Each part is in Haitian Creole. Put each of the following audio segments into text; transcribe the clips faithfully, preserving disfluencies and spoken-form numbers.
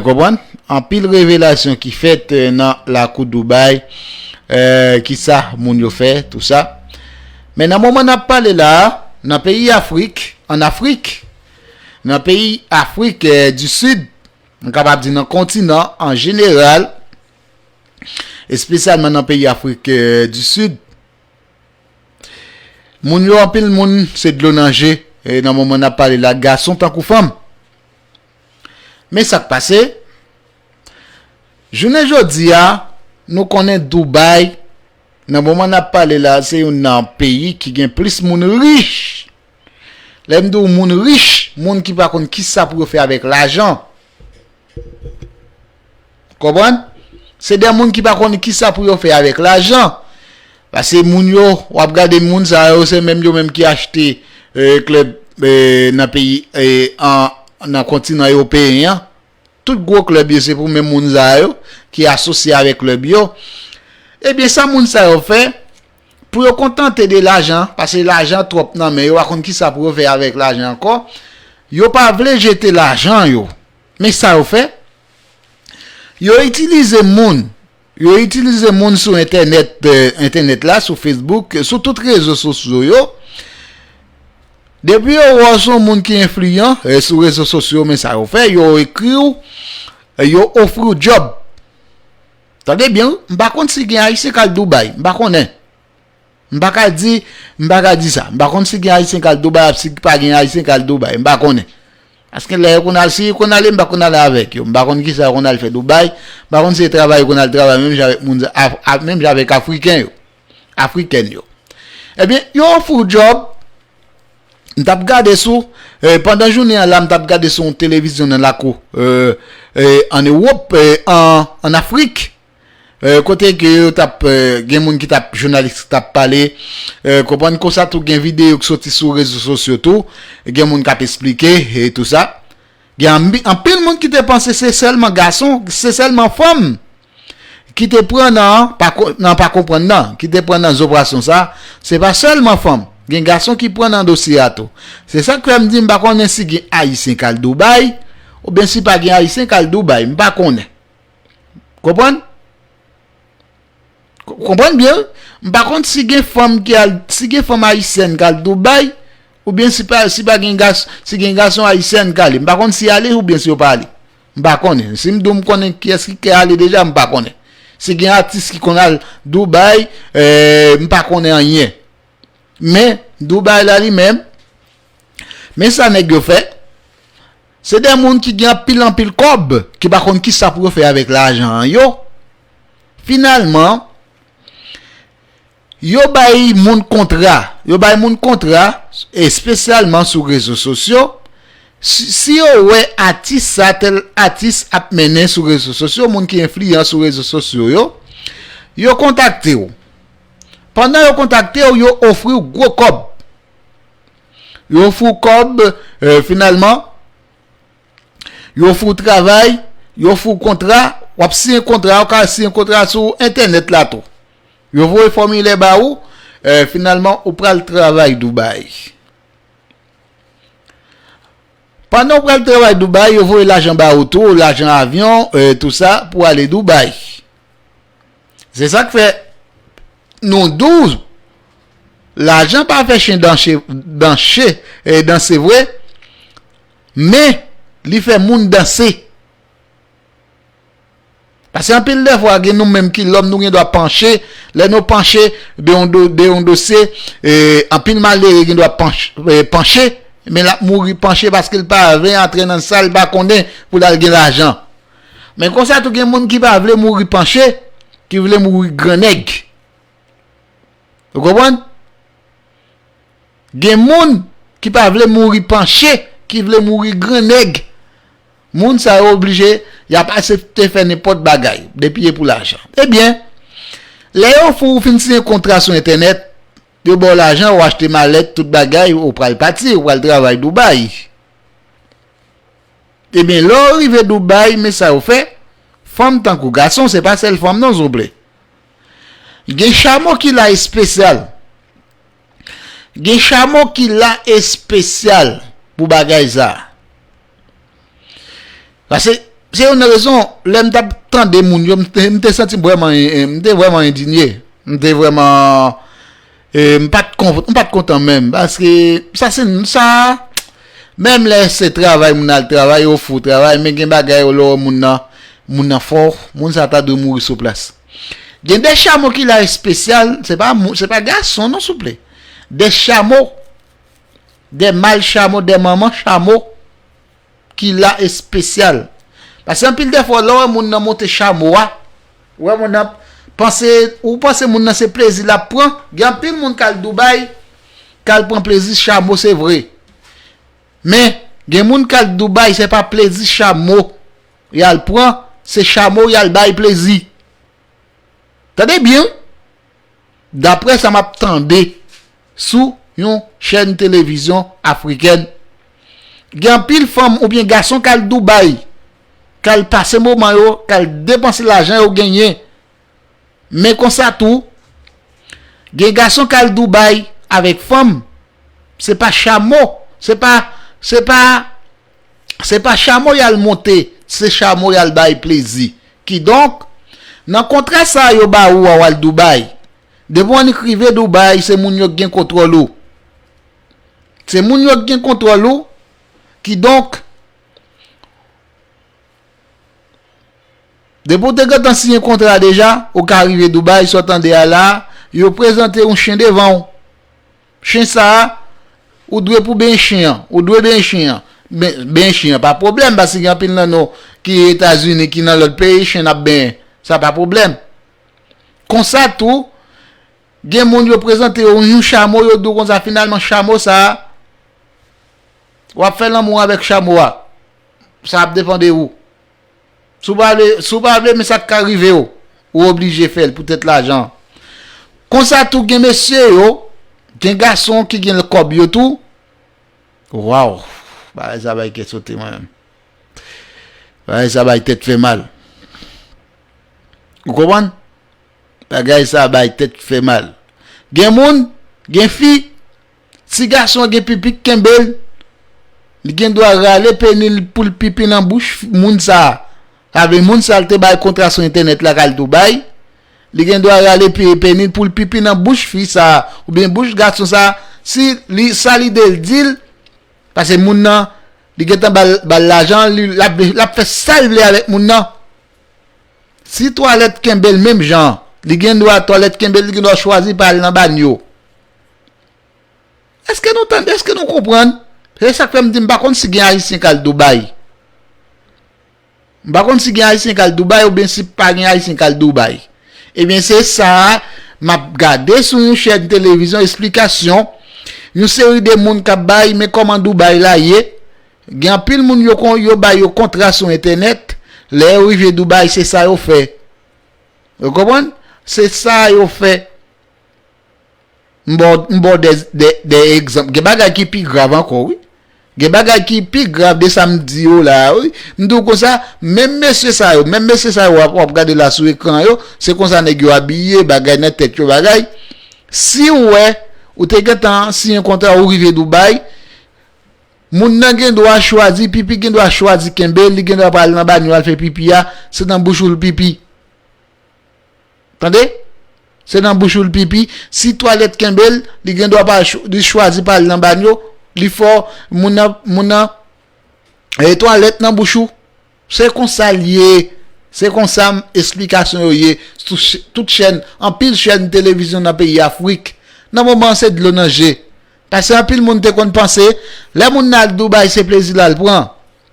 Konprann? Anpil revelasyon ki fèt nan lakou Dubai, kisa moun yo fè, tou sa. Men nan moman n ap pale la, nan peyi Afrik, ann Afrik, nan peyi Afrik di Sid, m kapab di nan kontinan an jeneral, espesyalman nan peyi Afrik di Sid, moun yo, anpil moun se dlo nan je, nan moman n ap pale la, gason tankou fanm. Men sa k pase, jounen jodi a, nou konnen Dubai, nan moman n ap pale la, se youn nan peyi ki gen plis moun rich. Lè m di w moun rich, moun ki pa konn kisa pou yo fè avèk lajan. Konprann? Se de moun ki pa konn kisa pou yo fè avèk lajan. Paske moun yo, w ap gade moun sa yo, se menm yo menm ki achte klèb nan peyi, nan kontinan ewopeyen an. Tout gwo klèb yo, se pou menm moun sa yo ki asosye avèk klèb yo. Ebyen, sa moun sa yo fè, pou yo kontante de lajan, paske lajan twòp nan men yo, pa konn kisa pou yo fè avèk lajan ankò, yo pa vle jete lajan yo. Men sa yo fè, yo itilize moun, yo itilize moun sou entènèt, entènèt la, sou Facebook, sou tout rezo sosyo yo. Depi yo wè w se yon moun ki enfliyan sou rezo sosyo, men sa yo fè, yo ekri w, yo ofri w djòb. Tande byen, wi, m pa konn si gen Ayisyen k al Dubai, m pa konnen. M pa ka di, m pa ka di sa. M pa konn si gen Ayisyen k al Dubai, ap si pa gen Ayisyen k al Dubai, m pa konnen. Paske lè yo konn al, si yo konn ale, m pa konn ale avèk yo. M pa konn kisa yo konn al fè Dubai, m pa konn si se travay yo konn al travay, menm jan avèk moun, menm jan avèk Afriken yo, Afrikèn yo. Ebyen, yo ofri w djòb, m t ap gade sou, pandan jounen an la, m t ap gade sou yon televizyon nan lakou, ann Ewòp, ann Afrik, kote ke yo t ap, gen moun ki t ap, jounalis ki t ap pale, konprann, konsa tou gen videyo ki soti sou rezo sosyo tou, gen moun k ap esplike e tou sa. Gen anpil moun ki te panse se sèlman gason, se sèlman fanm ki te pran nan pa, nan pa konprann nan, ki te pran nan zoperasyon sa, se pa sèlman fanm. Gen gason ki pran nan dosye a tou. Se sa k fè m di m pa konnen si gen Ayisyen k al Dubai, oubyen si pa gen Ayisyen k al Dubai, m pa konnen. Konprann? Konprann byen, wi. M pa konn si gen fanm ki al, si gen fanm ayisyèn k al Dubai, oubyen si pa, si pa gen gas, si gen gason ayisyèn k ale. M pa konn si ale oubyen si yo pa ale. M pa konnen. Si m di w m konnen kiyès ki ale deja, m pa konnen. Si gen atis ki konn al Dubai, m pa konnen anyen. Men, Dubai la li menm, men sa nèg yo fè. Se de moun ki gen anpil, anpil kòb, ki pa konn kisa pou yo fè avèk lajan an yo. Finalman, yo bay moun kontra. Yo bay moun kontra, espesyalman sou rezo sosyo. Si, si yo wè atis sa, tèl atis ap mennen sou rezo sosyo, moun ki enfliyan sou rezo sosyo yo, yo kontakte w. Pandan yo kontakte w, yo ofri w gwo kòb. Yo ofri w kòb, finalman, yo ofri w travay, yo ofri w kontra, w ap siyen kontra, ou ka siyen kontra sou entènèt la tou. Yo voye fòmilè ba ou, finalman, ou pral travay Dubai. Pandan w pral travay Dubai, yo voye lajan ba ou tou, lajan avyon, tou sa, pou ale Dubai. Se sa k fè, nou di w, lajan pa fè chen danse, danse, danse vre, men li fè moun danse. Paske anpil de fwa, gen nou menm ki lòm, nou gen dwa panche. Lè nou panche de yon do, de yon dosye, anpil malere gen dwa panch, panche, men l ap mouri panche paske l pa vle antre nan sa l pa konnen pou l al gen lajan. Men konsa tou gen moun ki pa vle mouri panche, ki vle mouri grannèg. Ou konprann? Gen moun ki pa vle mouri panche, ki vle mouri grannèg. Moun sa yo oblije, y ap aksepte fè nenpòt bagay, depi e pou lajan. Ebyen, lè yo fè w fin siyen kontra sou entènèt, yo ba w lajan, ou achte malèt, tout bagay, ou pral pati, ou pral travay Dubai. Ebyen, lè w rive Dubai, men sa yo fè, fanm tankou gason, se pa sèl fanm non, souple. Gen chamo ki la espesyal. Gen chamo ki la espesyal pou bagay sa. Paske Se youn nan rezon, lè m t ap tande moun yo, m te, m te santi m vrèman, m te vrèman endinye. M te vrèman, e, m pa t kon-, m pa t kontan menm. Paske sa se, sa, menm lè se travay, moun al travay, yo fou travay, men gen bagay yo lè moun nan, moun nan fò, moun sa ta dwe mouri sou plas. Gen de chamo ki la espesyal, se pa mou-, se pa gason non, souple. De chamo, de mal chamo, de manman chamo ki la espesyal. Paske anpil de fwa, lè w wè moun nan monte chamo a, ou wè moun nan panse, ou panse moun nan se plezi l ap pran. Gen anpil moun k al Dubai, k al pran plezi chamo, se vre. Men, gen moun k al Dubai, se pa plezi chamo y al pran, se chamo y al bay plezi. Tande byen, wi. Daprè sa m ap tande sou yon chèn televizyon afrikèn, gen anpil fanm oubyen gason k al Dubai, k al pase moman yo, k al depanse lajan yo genyen. Men konsa tou, gen gason k al Dubai avèk fanm, se pa chamo, se pa, se pa, se pa chamo y al monte, se chamo y al bay plezi. Kidonk, nan kontra sa yo ba ou a, w al Dubai, depi w annik rive Dubai, se moun yo k gen kontwòl ou. Se moun yo k gen kontwòl ou. Kidonk, depi w te gentan siyen kontra deja, ou ka rive Dubai, sa w tande a la, yo prezante yon chen devan w. Chen sa a, ou dwe pou benyen chen an. Ou dwe benyen chen an. Ben, benyen chen an, pa pwoblèm, paske gen anpil nan nou ki Etazini, ki nan lòt peyi, chen ap benyen. Sa pa pwoblèm. Konsa tou, gen moun yo prezante yo yon chamo, yo di w konsa, finalman, chamo sa a, w ap fè lanmou avèk chamo a. Sa ap depann de ou. Si w pa vle, si w pa vle, men sa k ka rive w, ou oblije fè l poutèt lajan. Konsa tou, gen mesye yo, gen gason ki gen kòb yo tou. Waw! Bagay sa bay kè sote mwen menm. Bagay sa bay tèt fè mal. Ou konprann? Bagay sa bay tèt fè mal. Gen moun, gen fi, si gason an gen pipi k kenbe l, li gen dwa rale peni l pou l pipi nan bouch moun sa a. Sa vle moun sa a l te bay kontra sou entènèt la k al Dubai, li gen dwa rale pe-, peni l pou l pipi nan bouch fi sa a, oubyen bouch gason sa a, si li, sa lide l di l, paske moun nan, li gentan ba l, ba l lajan, li, l ap, l ap fè sa l vle avèk moun nan. Si twalèt kenbe l menm jan an, li gen dwa twalèt kenbe l, li gen dwa chwazi pa al nan banyo. Èske nou tande, èske nou konprann? Se sa k fè m di m pa konn si gen Ayisyen k al Dubai. M pa konn si gen Ayisyen k al Dubai oubyen si pa gen Ayisyen k al Dubai. Ebyen, se sa a, m ap gade sou yon chèn televizyon, esplikasyon, yon seri de moun k ap bay, men kòman Dubai la ye. Gen anpil moun yo kon, yo ba yo kontra sou entènèt, lè yo rive Dubai, se sa yo fè. Ou konprann? Se sa yo fè. M ba w, m ba w de, de, de egzanp. Gen bagay ki pi grav ankò, wi. Gen bagay ki pi grav de sa m di yo la a, wi. M di w konsa, menm mesye sa yo, menm mesye sa yo w ap, w ap gade la sou ekran yo, se konsa nèg yo abiye, bagay nan tèt yo, bagay. Si w wè, ou te gentan siyen kontra, ou rive Dubai, moun nan gen dwa chwazi pipi, gen dwa chwazi kenbe, li gen dwa pral nan banyo al fè pipi a, se nan bouch ou l pipi. Tande? Se nan bouch ou l pipi. Si twalèt kenbe l, li gen dwa pa chw-, li chwazi pa al nan banyo, li fè w, moun nan, moun nan, e twalèt nan bouch ou. Se konsa l ye. Se konsa m, esplikasyon yo ye sou ch-, tout chèn, anpil chèn televizyon nan peyi Afrik. Nan moman an, se dlo nan je. Paske anpil moun te konn panse, lè moun nan al Dubai, se plezi l al pran.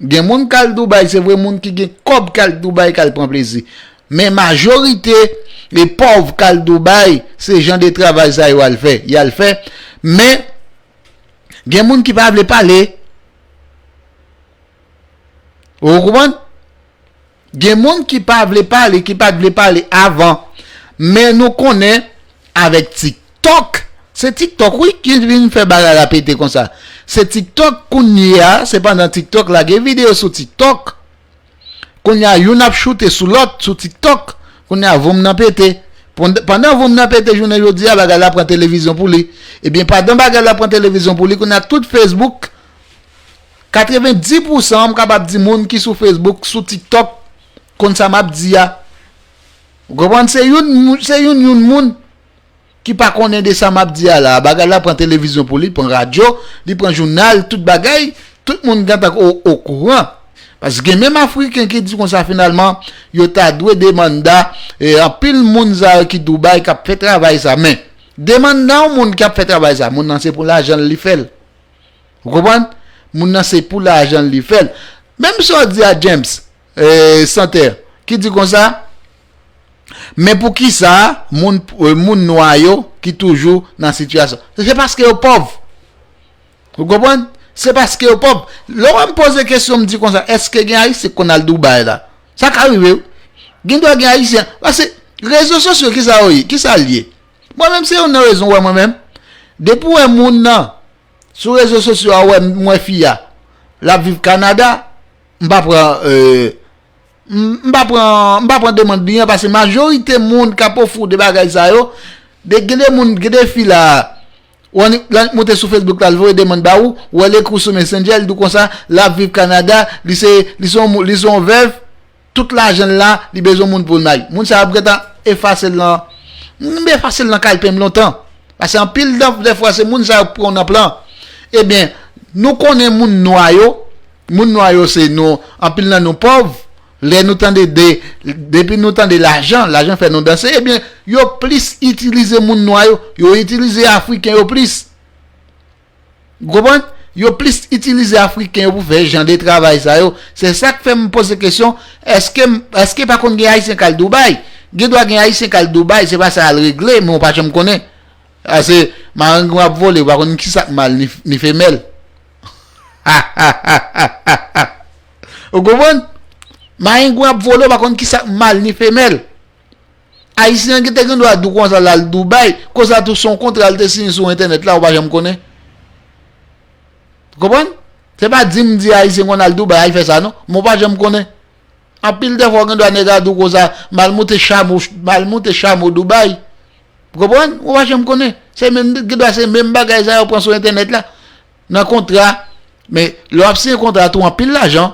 Gen moun k al Dubai, se vre, moun ki gen kòb k al Dubai k al pran plezi. Men majorite e pòv k al Dubai, se jan de travay sa yo al fè, y al fè. Men gen moun ki pa vle pale. Ou konprann? Gen moun ki pa vle pale, ki pa t vle pale avan. Men nou konnen avèk TikTok, se TikTok, wi, ki vin fè bagay la pete konsa. Se TikTok kounye a, se pandan TikTok lage videyo sou TikTok. Kounye a, youn ap choute sou lòt sou TikTok. Kounye a, voum nan pete. Pand-, pandan voum nan pete jounen jodi a, bagay la pran televizyon pou li. Ebyen, pandan bagay la pran televizyon pou li, kounye a, tout Facebook, Katrevendis pousan, m kapab di, moun ki sou Facebook, sou TikTok, konn sa m ap di a. Ou konprann? Se youn, se youn, youn moun ki pa konnen de sa m ap di a la. Bagay la pran televizyon pou li, pran radyo, li pran jounal, tout bagay, tout moun gentan o, okouran. Paske gen menm Afriken ki di konsa, finalman, yo ta dwe demanda, e, anpil moun sa yo ki Dubai k ap fè travay sa. Men, demanda yon moun k ap fè travay sa, moun nan se pou lajan l li fè l. Ou konprann? Moun nan se pou lajan l li fè l. Menm sa w di a James, e, Santer, ki di konsa, men poukisa moun, e, moun nwa yo ki toujou nan sitiyasyon? Se paske yo pòv. Ou konprann? Se paske yo pòv. Lè w wè m poze kesyon, m di konsa, èske gen Ayisyen k konn al Dubai la? Sa ka rive, wi. Gendwa gen Ayisyen. Paske rezo sosyo, kisa yo ye? Kisa l ye? Mwen menm, se youn nan rezon w wè mwen menm. Depi w wè moun nan sou rezo sosyo a, w wè m wè fi a, l ap viv Kanada, m pa pran, e, m, m pa pran, m pa pran demann li an, paske majorite moun k ap ofri w de bagay sa yo, de, gen de moun, gen de fi la, w annik, l annik monte sou Facebook la, l voye demann ba ou, w wè l ekri w sou Messenger, l di w konsa, l ap viv Kanada, li se, li se yon mou-, li se yon vèv, tout lajan l la, li bezwen moun pou l may. Moun sa yo ap gentan efase l nan, m efase l nan kalpe m lontan. Paske anpil dè, dèfwa se moun sa yo k pran w nan plan. Ebyen, nou konnen moun nwa yo, moun nwa yo se nou, anpil nan nou pòv. Lè nou tande de, depi nou tande lajan, lajan fè nou danse, ebyen, yo plis itilize moun nwa yo, yo itilize Afriken yo plis. Ou konprann? Yo plis itilize Afriken yo pou fè jan de travay sa yo. Se sa k fè m poze kesyon, èske, èske pa konn gen Ayisyen k al Dubai? Gendwa gen Ayisyen k al Dubai, se pa sa y al regle, men w pa janm konnen. Paske marengwen ap vole, ou pa konn kisa k mal ni, ni femèl. Ou konprann? Marengwen ap vole, ou pa konn kisa k mal ni femèl. Ayisyen an ki te gen dwa di w konsa l al Dubai, konsa tou se yon kontra l te siyen sou entènèt la, ou pa janm konnen. Konprann? Se pa di m di Ayisyen konn al Dubai, al fè sa non, men w pa janm konnen. Anpil dèfwa w gen dwa nèg a di w konsa, m al moute chamo, m al moute chamo Dubai. Ou konprann? Ou pa janm konnen. Se menm, gen dwa se menm bagay sa yo pran sou entènèt la. Nan kontra, men lè w ap siyen kontra tou anpil lajan,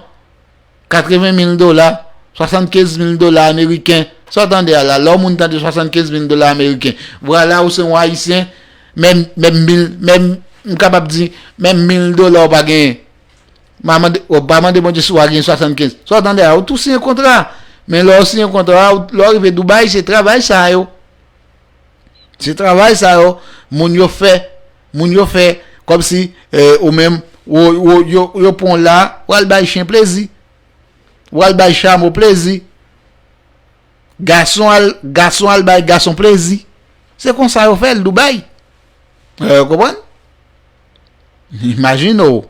katreven mil dola, swasannkenz mil dola ameriken, sa w tande a la, lè yon moun tande swasannkenz mil dola ameriken, vwala ou se yon Ayisyen, menm, menm mil, menm, m kapab di, menm mil dola w pa genyen. M a mande, w pa mande Bondye si w a genyen swasannkenz. Sa w tande a, ou tou siyen kontra. Men lè w siyen kontra, lè w rive Dubai, se travay sa yo. Se travay sa yo, moun yo fè, moun yo fè, kòmsi, eh, ou menm, ou, ou, yo, yo pran w la, w al bay chen plezi. W al bay chamo plezi. Gason al, gason al bay gason plezi. Se konsa yo fè l, Dubai. Eh, ou konprann? Imajine w.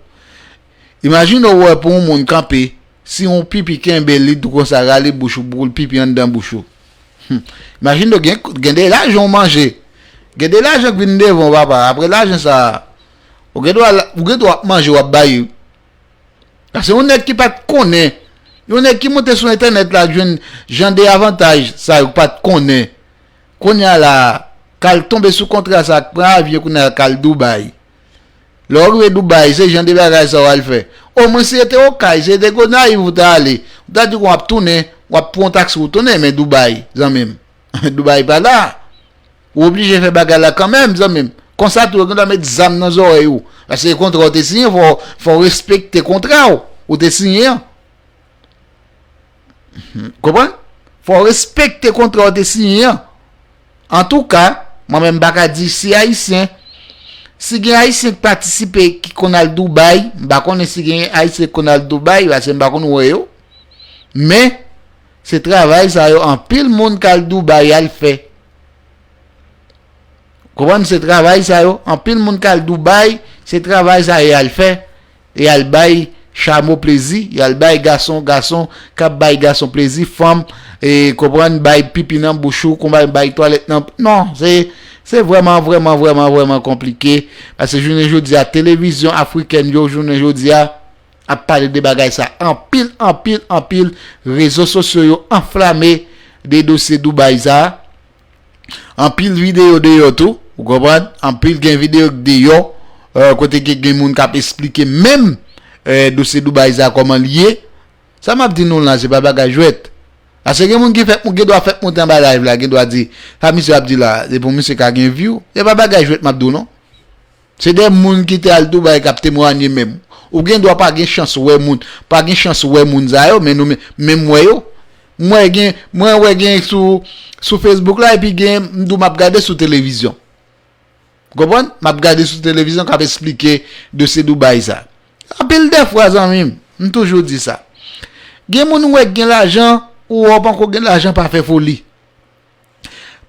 Imajine w wè pou yon moun kanpe, si yon pipi kenbe li tou konsa, rale bouch ou, boul pipi anndan bouch ou. Hmm. Imajine w gen, gen de lajan w manje. Gen de lajan k vin devan w, papa. Apre lajan sa a, ou gen dwa, ou gen dwa ap manje, w ap bay. Paske yon nèg ki pa t konnen, yon nèg ki monte sou entènèt la, jwenn jan de avantaj sa yo k pa t konnen. Kounye a la, k al tonbe sou kontra sa, k pran avyon kounye a, k al Dubai. Lè w rive Dubai, se jan de bagay sa w al fè. Omwen si se te Okay, si se te Gonayiv ou ta ale, ou ta di w ap tounen, w ap pran yon taksi ou tounen, men Dubai, zanmi m. Dubai pa la. Ou oblije fè bagay la kanmenm, zanmi m. Konsa tou, yo gen dwa met zam nan zòrèy ou. Paske se kontra w te siyen, fò, fò w respekte kontra w, ou te siyen an. Konprann? Fò w respekte kontra w te siyen an. Antouka, mwen menm m pa ka di si Ayisyen, si gen Ayisyen ki patisipe, ki konn al Dubai, m pa konnen si gen Ayisyen ki konn al Dubai, paske m pa konn wè yo. Men, se travay sa yo, anpil moun k al Dubai al fè. Konprann? Se travay sa yo, anpil moun k al Dubai, se travay sa yo y al fè. Y al bay chamo plezi, y al bay gason, gason k ap bay gason plezi, fanm, e, konprann, bay pipi nan bouch ou, konprann, bay twalèt nan, non, se, se vrèman, vrèman, vrèman, vrèman konplike. Paske jounen jodi a, televizyon afrikèn yo, jounen jodi a, ap pale de bagay sa anpil, anpil, anpil. Rezo sosyo yo anflame de dosye Dubai sa. Anpil videyo deyò tou, ou konprann? Anpil gen videyo k deyò, eh, kote ke gen moun k ap esplike menm, eh, dosye Dubai sa kòman l ye. Sa m ap di nou la, se pa bagay jwèt. Paske gen moun ki fèk, gen dwa fèk monte anba live la, gen dwa di, sa misye ap di la, se pou misye ka gen view. Se pa bagay jwèt m ap di w non. Se de moun ki te al Dubai k ap temwanye menm. Ou gen dwa pa gen chans wè moun, pa gen chans wè moun sa yo, men nou men, men m wè yo. M wè gen, mwen wè gen sou, sou Facebook la, epi gen, m di w m ap gade sou televizyon. Konprann? M ap gade sou televizyon k ap esplike dosye Dubai sa. Anpil de fwa, zanmi m, m toujou di sa. Gen moun ou wè k gen lajan, ou wè w panko gen lajan, pa fè foli.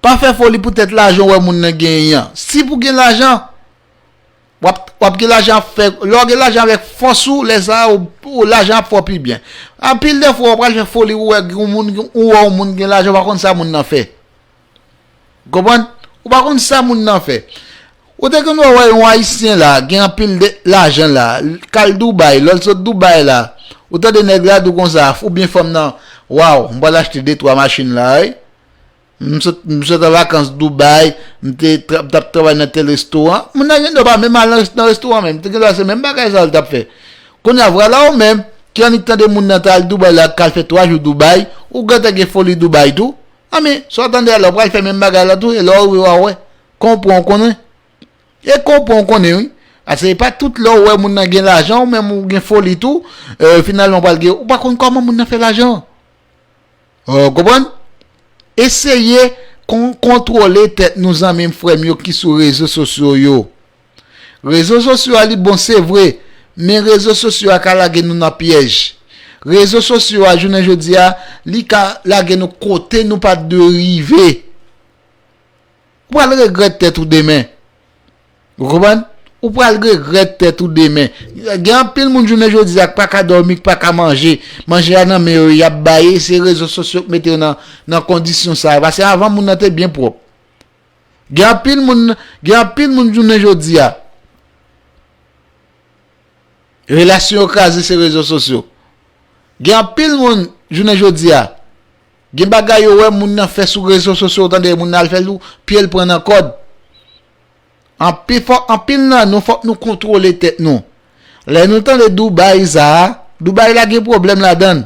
Pa fè foli poutèt lajan w wè moun nan genyen an. Si pou gen lajan, w ap, w ap gen lajan ap fè, lè w gen lajan avèk fòs ou, lè sa a, ou, ou lajan ap fè w pi byen. Anpil de fwa, w pral fè foli, ou wè yon moun, ou wè yon moun gen lajan, w pa konn sa moun nan fè. Konprann? Ou pa konn sa moun nan fè. Ou te konn wè yon Ayisyen la, gen anpil de lajan la, k al Dubai, lè l sot Dubai la, ou tande nèg la di w konsa, oubyen fanm nan, waw, m pral achte de twa machin la, wi. M sot, m sot an vakans Dubai, m te tra- m t ap travay nan tèl restoran. Moun nan gen dwa pa menm al nan res- nan restoran menm, te gen dwa se menm bagay sa l t ap fè. Kounye a, vwala ou menm, ki annik tande moun nan t al Dubai la, k al fè twa jou Dubai, ou gentan gen foli Dubai tou. A men, sa w tande a la, ou pral fè menm bagay la tou, e lè w rive w a wè. Konprann ou konnen. E konprann ou konnen, wi. Paske e pa tout lè w wè moun nan gen lajan, ou menm ou gen foli tou, eh, finalman w pral gen, ou pa konn kòman moun nan fè lajan. Ou konprann? Eseye kon- kontwole tèt nou, zanmi m, frè m yo ki sou rezo sosyo yo. Rezo sosyo a li bon, se vre, men rezo sosyo a ka lage nou nan pyèj. Rezo sosyo a, jounen jodi a, li ka lage nou kote nou pa t dwe rive. Ou pral regrèt tèt ou demen. Ou konprann? Ou pral regrèt tèt ou demen. Gen anpil moun jounen jodi a k pa ka dòmi, k pa ka manje. Manje a nan men yo, y ap bay, e se rezo sosyo k mete yo nan, nan kondisyon sa a. Paske avan, moun nan te byen pwòp. Gen anpil moun, gen anpil moun jounen jodi a, relasyon yo kraze se rezo sosyo. Gen anpil moun, jounen jodi a, gen bagay yo wè moun nan fè sou rezo sosyo, ou tande moun nan al fè l tou, pye l pran nan kòd. Anpil, fò, anpil nan nou, fòk nou kontwole tèt nou. Lè nou tande Dubai sa a, Dubai la gen pwoblèm ladan l.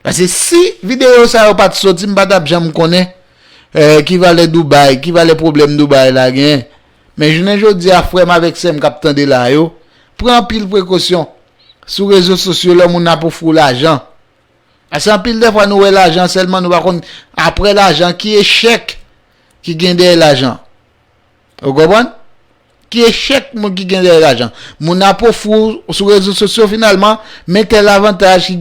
Paske si videyo sa yo pa t soti, m pa t ap janm konnen, eh, ki valè Dubai, ki valè pwoblèm Dubai la genyen. Men jounen jodi a, frè m avèk sè m k ap tande la yo, pran anpil prekosyon sou rezo sosyo lè moun ap ofri w lajan. Paske anpil de fwa nou wè lajan sèlman, nou pa konn apre lajan ki echèk ki gen dèyè lajan. Ou konprann? Ki echèk moun ki gen dèyè lajan. Moun ap ofri w sou rezo sosyo finalman, men tèl avantaj ki